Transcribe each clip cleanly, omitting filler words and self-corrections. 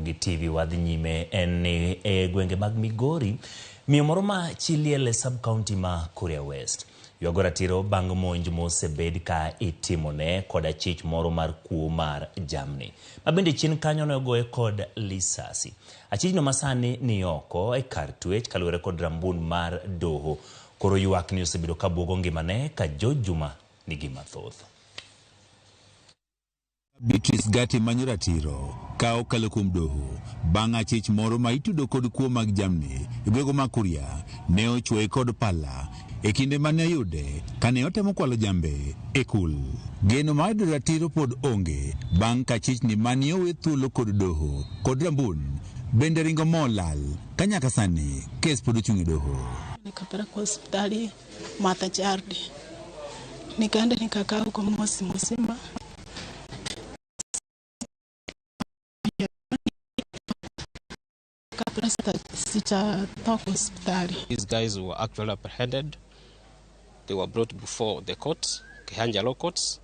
Ramogi TV wadhi nyime en ni e gwenge mag Migori, miyo moro ma chi liel e sub county ma Kuria West ywago ratiro bang' monj mosebed ka itimone kod achich moro mar kuo mar jamni ma bende chien kanyo ne ogoye kod lisasi. Achichno ma sani ni oko e kar twech kaluwore kod rambun mar doho. Koro ywak ni osebedo ka buogo ngimane ka George Juma nigi mathoth. Beatrice Gati manyo ratiro ka okalo kuom doho bang' achich moro ma itudo kod kuo mag jamni e gwego ma Kuria ne ochwoye kod pala e kinde mane oyude kane otemo kwalo jambe e kul. Geno mar yudo ratiro pod onge bang' ka chichni mane owe thuolo kod doho kod rambun bende ringo molal ka nyaka sani kes pod ochung' e doho. Nikapelekwa hospitali Martha Chardi, nikaenda nikakaa huko mwezi mzima. Kabla sijatoka hospitali. These guys were actually apprehended. They were brought before the court, Kehancha Law Courts,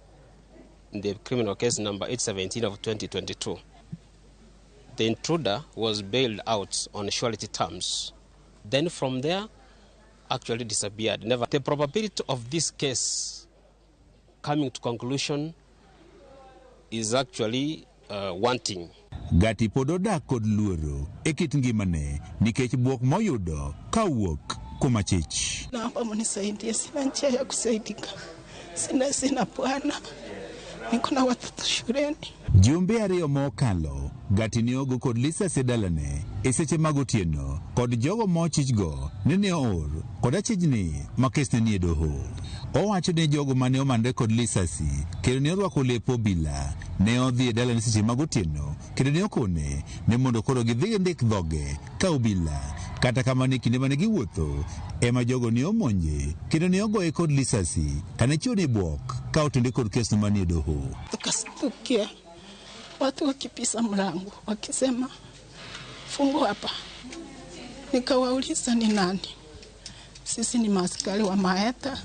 in the criminal case number 817 of 2022. The intruder was bailed out on surety terms. Then from there, actually disappeared. Never. The probability of this case coming to conclusion is actually wanting. Gati pod odak kod luoro e kit ngimane nikech buok moyudo kawuok kuom achich. Naomba mnisaidie, sina njia ya kusaidika, sina bwana, niko na watoto shuleni. Jumbe ariyo mokalo, Gati ne ogo kod lisasi e dalane e seche mag otieno kod jogo mochichgo nene oor kod achijni ma kesne nie doho. Owacho ni jogo mane omanre kod lisasi kendo ne orwako lep obila ne odhi e dalane seche mag otieno kendo ne okone ni mondo koro gidhi gindik dhoge ka obila. Kata kamano e kinde mane giwuotho ema jogo ne omonje kendo ne ogoye kod lisasi kane chione bwok ka otende kod kesno manie doho. Tukastukia watu wakipisa mlango wakisema fungu hapa, nikawauliza ni nani? Sisi ni maaskari wa Maeta,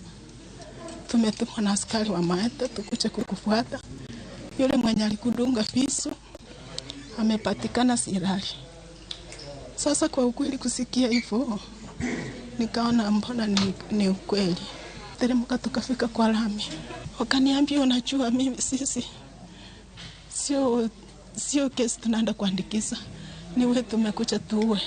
tumetumwa na askari wa Maeta tukuje kukufuata. Yule mwenye alikudunga visu amepatikana Sirari. Sasa kwa ukweli, kusikia hivyo nikaona mbona ni ukweli. Teremka tukafika kwa lami, wakaniambia unajua, mimi sisi sio kesi tunaenda kuandikiza, ni wewe tumekuja tuue.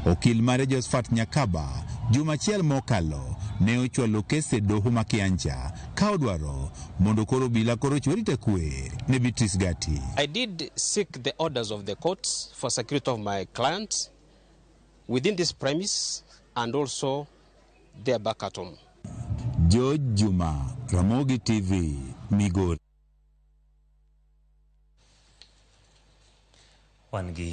Okil mare Josephat Nyakaba juma achiel mokalo ne ochwalo kes e doho ma Kiancha ka odwaro mondo koro obila koro ochiw arita kwe ne Beatrice Gati. I did seek the orders of the courts for security of my client within this premise and also there back at home. George Juma, Ramogi TV, Migori. Wan gi